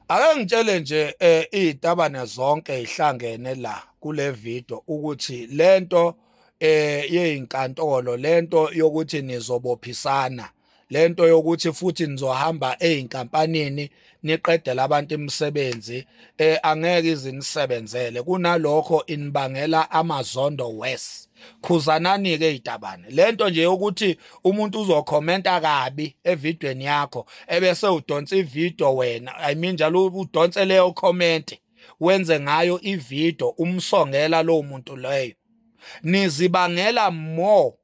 Ake ngitshele nje izitabane zonke ihlangene la kule video ukuthi lento yezinkantolo, lento yokuthi nizobophisana, lento yokuthi futhi nizohamba ezinkampanini niqedele abantu imisebenzi, angeke izinisebenzele. Kunalokho inibangela amazondo worse. Khuzanani ke izitabane. Lento nje yokuthi umuntu uzokhomenta kabi evidweni yakho ebese udonsa ivideo wena, I mean njalo udonse leyo comment wenze ngayo ivideo umsongela lowo muntu leyo, nizibangela more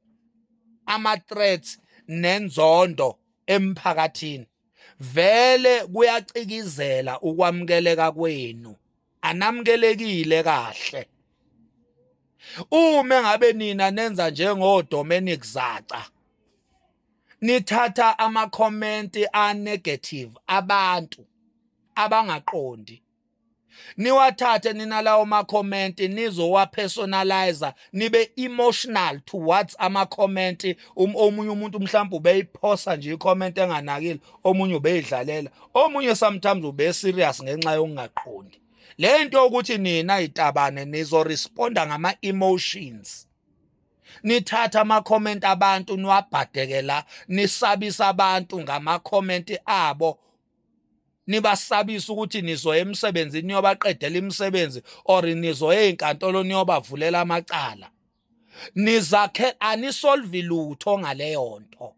ama threats nenzondo emphakathini. Vele kuyacikizela ukwamukeleka kwenu, anamukelekile kahle. Uma ngabe nina nenza njengo Dominic Zaca, nithatha ama comment a negative abantu abangaqondi, niwathathe nina lawo ma comment nizowa personalize, nibe emotional towards ama comment. Omunye umuntu mhlawumbe ubeyiphosa nje i-comment enganakile, omunye ubeyidlalela, omunye sometimes ube serious ngenxa yokungaqondi. Lento ukuthi nina itabane nizo responda ngama emotions, nithatha ama comment abantu niwabhadekela, nisabisa abantu ngama comment abo, nibasabisa ukuthi nizoya emsebenzini niyobaqedela imisebenzi or nizoya ezinkantolo niyobavulela amacala. Nizakhe anisolve lutho ngaleyo nto,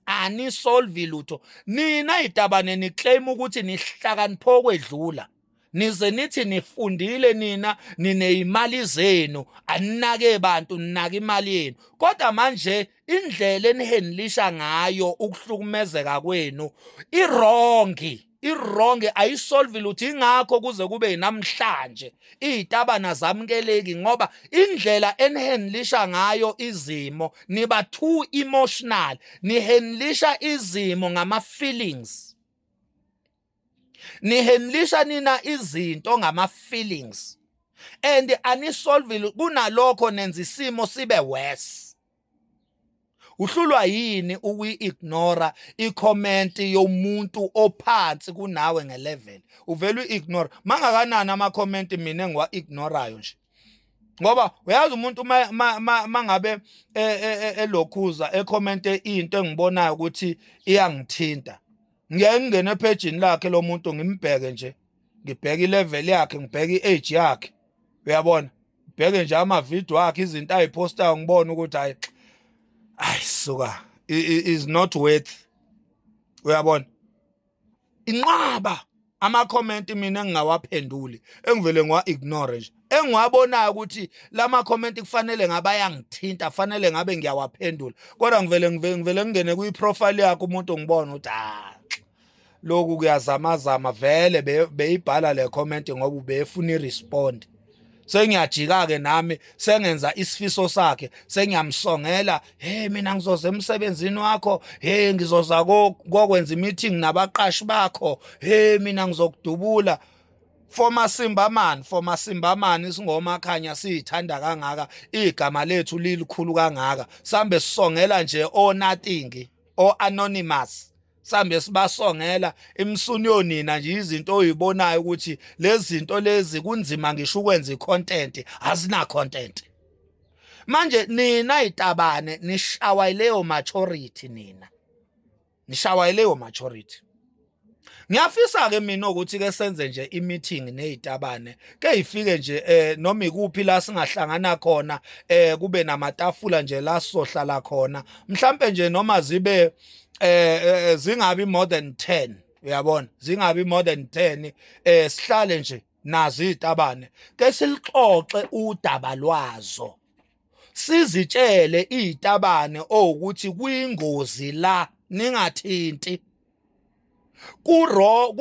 anisolve lutho. Nina itabane niclaim ukuthi nihlakanipho kwedlula, nize nithi nifundile, nina nineyimali zenu, aninake bantu, ninaka imali yenu. Kodwa manje indlela enihandlisha ngayo ukuhlukumezeka kwenu i-wrong, i-wrong, ayisolve lutho. Ingakho kuze kube namhlanje izitabana zamukeleki, ngoba indlela enihandlisha ngayo izimo, niba too emotional, nihandlisha izimo ngama feelings, nihandlisha nina izinto ngama feelings and anisolve. Kunalokho nenza isimo sibe worse. Uhlulwa yini ukuyi-ignora i-comment yomuntu ophansi kunawe ngelevel? Uvele uyi-ignore. Mangakanani ama-comment mina engiwa-ignorayo nje, ngoba uyazi umuntu mangabe elokhuza ecommente into engibonayo ukuthi iyangithinta, ngiyaye ngingene ephejini lakhe lo muntu, ngimbheke nje, ngibheke ilevel yakhe, ngibheke i-age yakhe, uyabona, ngibheke nje amavidiyo akhe, izinto ayipostayo, ngibone ukuthi hayi, ayi suka, is not worth, uyabona. Inqaba ama comment mina engingawaphenduli, engivele ngiwa ignore nje, engiwabonayo ukuthi lama comment kufanele ngabe ayangithinta, fanele ngabe ngiyawaphendula, kodwa ngivele ngingene kwi profile yakhe umuntu, ngibona ukuthi ah, lokhu kuyazamazama, vele beyibhala le comment ngoba ubefuna irespond. Sengiyajika ke nami, sengenza isifiso sakhe, sengiyamsongela: "Hey, mina ngizoza emsebenzini wakho. Hey, ngizoza kokwenza meeting nabaqashi bakho. Hey, mina ngizokudubula." For masimba man, for masimba man, singomakhanya siyithanda kangaka, igama lethu lilikhulu kangaka, sambe sisongela nje o nothing, o anonymous, sambe sibasongela imsuni yonina nje, izinto oyibonayo ukuthi lezi zinto lezi kunzima ngisho ukwenza icontent, azina content. Manje nina itabane nishawa leyo maturity, nina nishawa leyo maturity. Ngiyafisa ke mina ukuthi ke senze nje i-meeting nezitabane, ke ifike nje noma ikuphi la singahlangana khona, kube namatafula nje la sizohlala khona, mhlambe nje noma zibe zingabi more than 10, uyabona, zingabi more than 10, sihlale nje nazo izitabane, ke silixoxe udaba lwazo, sizitshele izitabane owukuthi kuyingozi la, ningathinti kuro,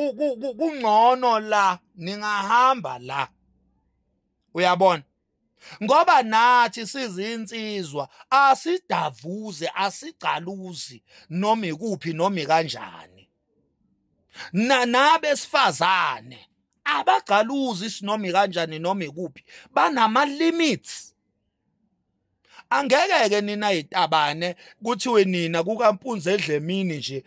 kungcono la ningahamba la, uyabona, ngoba nathi sizinsizwa asidavuze, asigcaluzi noma ikuphi noma kanjani. Na nabesifazane abagcaluzi sinoma kanjani noma ikuphi, banama limits. Angeke ke nina yitabane kuthiwe nina kukampunzi edlemini nje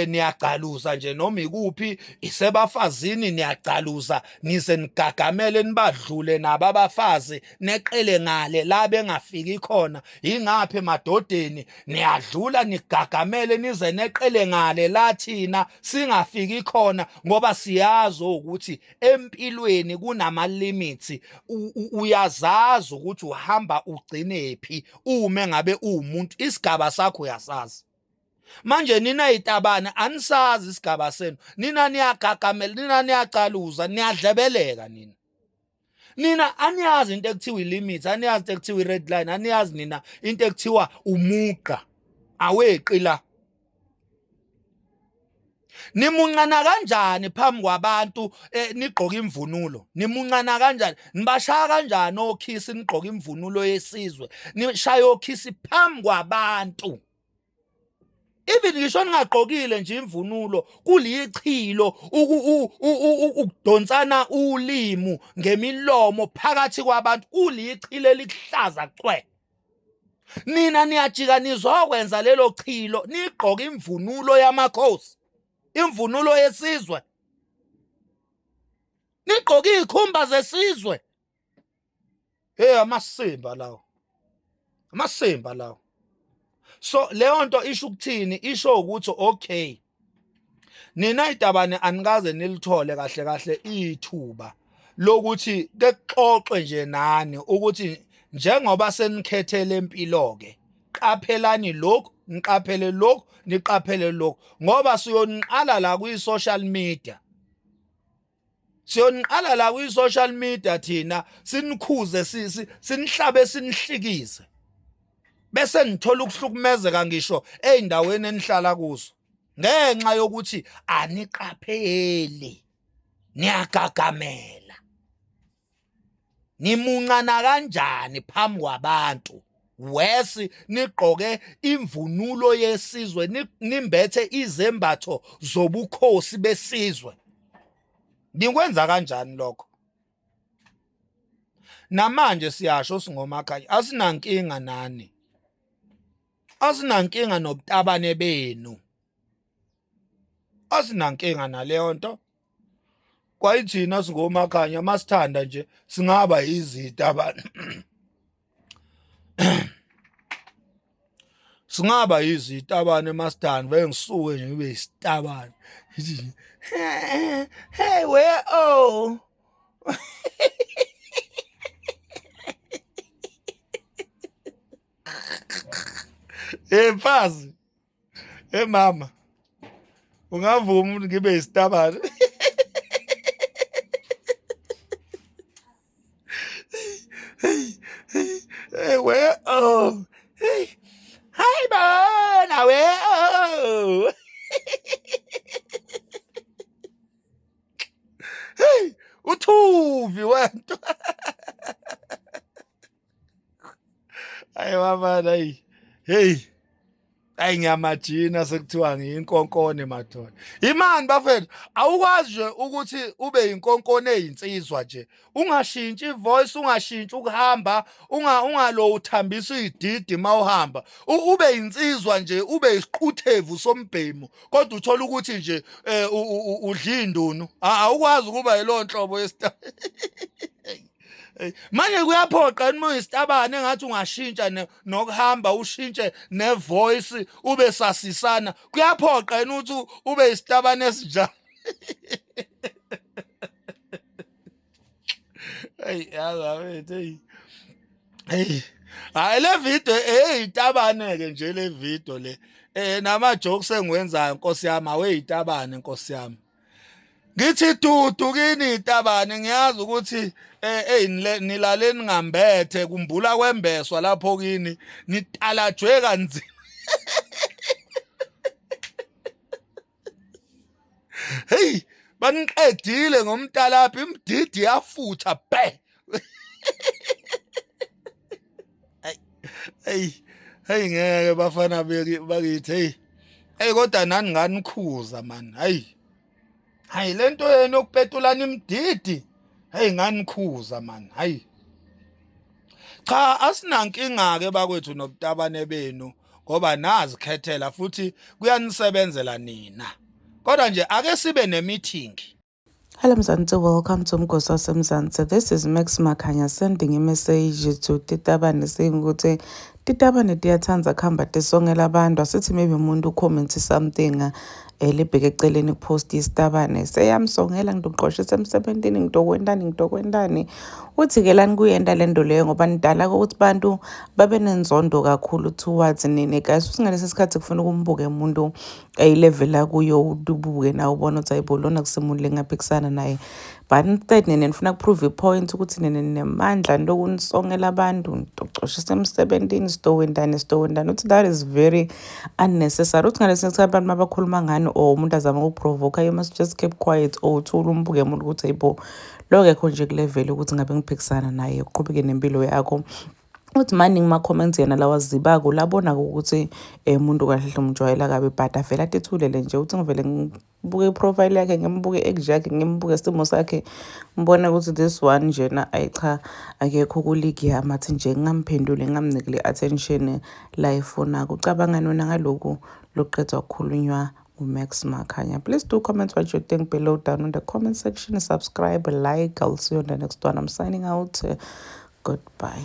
niyagcaluza nje noma ikuphi isebafazini niyagcaluza nize nigagamele nibadlule nabo abafazi neqele ngale la bengafiki khona ingaphi emadodeni niyadlula nigagamele nize neqele ngale la thina singafiki khona ngoba siyazi ukuthi empilweni kunama limits. Uyazazi ukuthi uhamba ugcinephi ume ngabe uwumuntu, isigaba sakho uyasazi. Manje nina yitabane anisazi isigaba senu, nina niyagagamela, nina niyacaluza, niyadlebeleka nina. Nina aniyazi into ekuthiwa ilimit, aniyazi into ekuthiwa i-red line, aniyazi nina into ekuthiwa umugqa aweqi la. Nimuncana kanjani phambi kwabantu nigqoka imvunulo? Nimuncana kanjani? Nibashaya kanjani okhisi nigqoka imvunulo yesizwe? Nishaya okhisi phambi kwabantu. Even ngisho ningagqokile nje imvunulo kulichilo ukudonsana ulimu ngemilomo phakathi kwabantu, kulichilo elikuhlaza cwe. Nina niyajika nizokwenza lelo chilo nigqoke imvunulo yamakhosi, imvunulo yesizwe, nigqoke izikhumba zesizwe. Hey, amasimba lawo, amasimba lawo. So leyo nto isho ukuthini? Isho ukuthi okay, nina itabane anikaze nilithole kahle kahle ithuba lokuthi kexoxwe nje nani ukuthi njengoba senikhethele impilo ke qaphelani lokhu, niqaphele lokhu, niqaphele lokhu, ngoba siyoniqala la kwi social media. Siyoniqala la kwi social media thina sinikhuze, sinihlabe, sinihlikize, bese nithola ukuhlukumezeka ngisho ey'ndaweni enihlala kuzo ngenxa yokuthi aniqapheli, niyagagamela. Nimuncana kanjani phambi kwabantu wesi nigqoke imvunulo yesizwe, nimbethe izembatho zobukhosi besizwe? Nikwenza kanjani lokho? Namanje siyasho singomakhanya, asinankinga nani, asinankinga nobutabane benu, asinankinga naleyo nto. Kwayithina singomakhanya masithanda nje singaba izitabane, singaba izitabane masithanda, vele ngisuke nje ngibe isitabane. Ngithi hey we oh hey mfazi, hey mama, ungavuma ukuthi ngibe isitabane? Hey we oh hey hi bona we oh hey uthuvi wento. Hayi mama, hayi hey ayi ngiyamajina sekuthiwa ngiyinkonkone madoda. Imani bafethu, awukwazi nje ukuthi ube yinkonkone eyinsizwa nje, ungashintshi ivoice, ungashintshi ukuhamba, ungalo uthambisa ididi mawuhamba, ube yinsizwa nje, ube isiquthevu sombhemu, kodwa uthola ukuthi nje udla indunu. Awukwazi ukuba yiloo nhlobo yesita. Manje kuyaphoqa noma uyisitabane engathi ungashintsha nokuhamba, ushintshe nevoice, ube sasisana. Kuyaphoqa yini ukuthi ube isitabane esinjalo? Hey yazi wethu, hey hey, hayi le video eyitabane ke nje le video le, nama jokes engiwenzayo Nkosi yami, aweyitabane Nkosi yami. Ngithi dudu kini itabane, ngiyazi ukuthi hey nilaleni ngambethe, kumbula kwembeswa lapho kini, nitalajwe kanzima. Hey baniqedile ngomtalaphi, imdidi yafutha bhe. Hey hey ngeke bafana bakithi, hey hey kodwa nani nganikhuza man. Hey hayi lento yenu yokupetulana imdidi, hey nganikhuza man. Hayi Cha, asinankinga ke bakwethu nobutabane benu, ngoba nazikhethela futhi kuyanisebenzela nina, kodwa nje ake sibe ne-meeting. Hello Mzansi, welcome to Mgosi waseMzansi. This is Max Makhanya sending a message to Titabane saying ukuthi Titabane tiyathanda kuhamba tisongela abantu. Asithi maybe umuntu ucomment something libheke eceleni kupost isitabane, seyamsongela, "Ngitokuqoshisa emsebentini, ngitokwentani, ngitokwentani." Uthi-ke lani kuyenta le nto leyo ngoba nidala ukuthi bantu babe nenzondo kakhulu towards nini, guys. Futhi ngalesi sikhathi kufuna ukumbuke umuntu eyi-level akuyo, ubuke nawe ubone ukuthi ayibo, lona kusemuntu lengaphikisana naye, but instead nina nifuna kuprove i-point ukuthi nina ninemandla ntokunisongela abantu, ntocoshisa emsebentini, sitowentani, sitowentani. Uthi that is very unnecessary. Uthi ngalesi sikhathi abantu mabakhuluma ngani or umuntu azama ukuprovoka, you must just keep quiet or uthule, umbuke umuntu ukuthi ayibo, lo kekho nje kulevel ukuthi ngabe ngiphikisana naye, uqhubeke nempilo yakho. Uthi maningi ma-comments yena lawazibako labona ukuthi umuntu kahle hle umjwayela kabi, but avele atethulele nje. Uthi ngivele ngibuke i-profile yakhe, ngimbuke i-age yakhe, ngimbuke isimo sakhe, ngibone ukuthi this one njena, ayi cha, akekho ku-league yami. Athi nje ngingamphenduli, ngingamniki le attention la ayifunako. Ucabangani wena ngaloku lokuqedwa kukhulunywa nguMax Makhanya? Please do comment what you think below down in the comment section. Subscribe, like. I'll see you on the next one. I'm signing out. Goodbye.